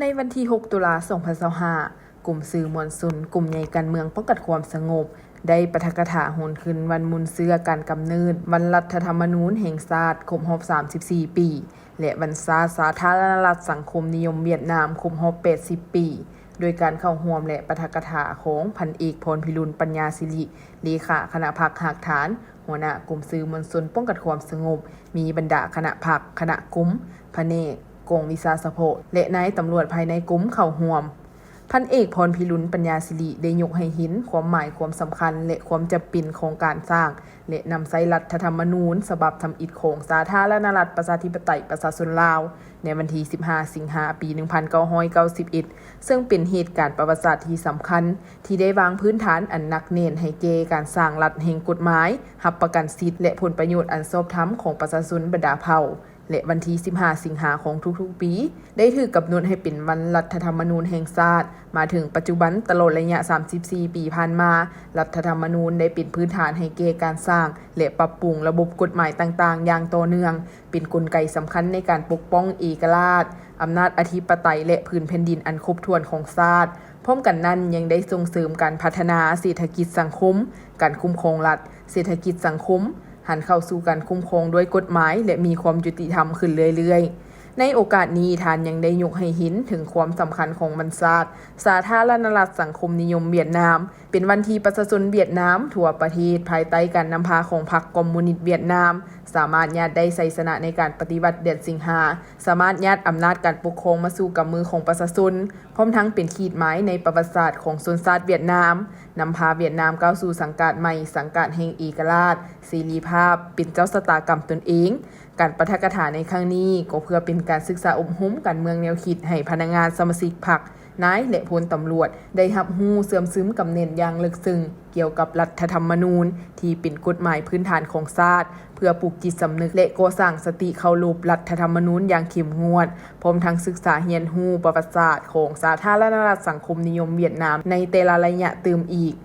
ໃນວັນທີຫົກ ຕຸລາ ສອງພັນຊາວຫ້າ ກຸ່ມສື່ມວນຊົນ ກຸ່ມໃຫຍ່ການເມືອງປ້ອງກັນຄວາມສະຫງົບ ໄດ້ປາຖະກະຖາໂຫນຄືນວັນມູນເຊື້ອການກຳເນີດ ວັນລັດຖະທຳມະນູນແຫ່ງຊາດຄົບຮອບສາມສິບສີ່ປີ ແລະ ວັນຊາດສາທາລະນະລັດສັງຄົມນິຍົມຫວຽດນາມຄົບຮອບແປດສິບປີ ໂດຍການເຂົ້າຮ່ວມ ແລະ ປາຖະກະຖາຂອງພັນເອກ ພອນພິລຸນ ປັນຍາສິລິ ເລຂາຄະນະພັກຮາກຖານ, ຫົວໜ້າກຸ່ມສື່ມວນຊົນປ້ອງກັນຄວາມສະຫງົບ, ມີບັນດາຄະນະພັກ, ຄະນະກຸ່ມ, ພະແນກ, ກອງວິຊາສະເພາະ ແລະ ນາຍຕຳຫຼວດພາຍໃນກຸ່ມເຂົ້າຮ່ວມ. ພັນເອກ ພອນພິລຸນ ປັນຍາສິລິ ໄດ້ຍົກໃຫ້ເຫັນຄວາມໝາຍຄວາມສຳຄັນ ແລະ ຄວາມຈຳເປັນຂອງການສ້າງ ແລະ ນຳໃຊ້ລັດຖະທຳມະນູນສະບັບທຳອິດຂອງສາທາລະນະລັດປະຊາທິປະໄຕປະຊາຊົນລາວ ໃນວັນທີສິບຫ້າ ສິງຫາ ປີໜຶ່ງພັນເກົ້າຮ້ອຍເກົ້າສິບເອັດ ເຊິ່ງເປັນເຫດການປະຫວັດສາດທີ່ສຳຄັນ ທີ່ໄດ້ວາງພື້ນຖານອັນໜັກແໜ້ນໃຫ້ແກ່ການສ້າງລັດແຫ່ງກົດໝາຍ, ຮັບປະກັນສິດ ແລະ ຜົນປະໂຫຍດອັນຊອບທຳຂອງປະຊາຊົນບັນດາເຜົ່າ ແລະ ວັນທີສິບຫ້າ ສິງຫາຂອງທຸກໆປີ ໄດ້ຖືກກຳນົດໃຫ້ເປັນວັນລັດຖະທຳມະນູນແຫ່ງຊາດ. ມາເຖິງປັດຈຸບັນ, ຕະຫຼອດໄລຍະສາມສິບສີ່ປີຜ່ານມາ, ລັດຖະທຳມະນູນໄດ້ເປັນພື້ນຖານໃຫ້ແກ່ການສ້າງ ແລະ ປັບປຸງລະບົບກົດໝາຍຕ່າງໆຢ່າງຕໍ່ເນື່ອງ, ເປັນກົນໄກສຳຄັນໃນການປົກປ້ອງເອກະລາດ, ອຳນາດອະທິປະໄຕ ແລະ ພື້ນແຜ່ນດິນອັນຄົບຖ້ວນຂອງຊາດ. ພ້ອມກັນນັ້ນ, ຍັງໄດ້ສົ່ງເສີມການພັດທະນາເສດຖະກິດສັງຄົມ, ການຄຸ້ມຄອງລັດ, ເສດຖະກິດສັງຄົມ, ຫັນເຂົ້າສູ່ການຄຸ້ມຄອງດ້ວຍກົດໝາຍ ແລະ ມີຄວາມຍຸຕິທຳຂຶ້ນເລື້ອຍໆ. ໃນໂອກາດນີ້, ທ່ານຍັງໄດ້ຍົກໃຫ້ເຫັນເຖິງຄວາມສຳຄັນຂອງວັນຊາດສາທາລະນະລັດສັງຄົມນິຍົມຫວຽດນາມ, ເປັນວັນທີ່ປະຊາຊົນຫວຽດນາມທົ່ວປະເທດ ພາຍໃຕ້ການນຳພາຂອງພັກຄອມມູນິດຫວຽດນາມ ສາມາດຍາດໄດ້ໄຊຊະນະໃນການປະຕິວັດເດືອນສິງຫາ, ສາມາດຍາດອຳນາດການປົກຄອງມາສູ່ກຳມືຂອງປະຊາຊົນ, ພ້ອມທັງເປັນຂີດໝາຍໃນປະຫວັດສາດຂອງຊົນຊາດຫວຽດນາມ, ນຳພາຫວຽດນາມກ້າວສູ່ສັງກາດໃໝ່, ສັງກາດແຫ່ງເອກະລາດ, ເສລີພາບ, ເປັນເຈົ້າຊະຕາກຳຕົນເອງ. ການປາຖະກະຖາໃນຄັ້ງນີ້ ກໍເພື່ອເປັນການສຶກສາອົບຮົມການເມືອງແນວຄິດໃຫ້ພະນັກງານສະມາຊິກພັກ, ນາຍ ແລະ ພົນຕຳຫຼວດ ໄດ້ຮັບຮູ້ເຊື່ອມຊຶມກຳແໜ້ນຢ່າງເລິກເຊິ່ງ ກ່ຽວກັບລັດຖະທຳມະນູນ ທີ່ເປັນກົດໝາຍພື້ນຖານຂອງຊາດ, ເພື່ອປູກຈິດສຳນຶກ ແລະ ກໍ່ສ້າງສະຕິເຄົາລົບລັດຖະທຳມະນູນຢ່າງເຂັ້ມງວດ, ພ້ອມທັງສຶກສາຮຽນຮູ້ປະຫວັດສາດຂອງສາທາລະນະລັດສັງຄົມນິຍົມຫວຽດນາມໃນແຕ່ລະໄລຍະຕື່ມອີກ.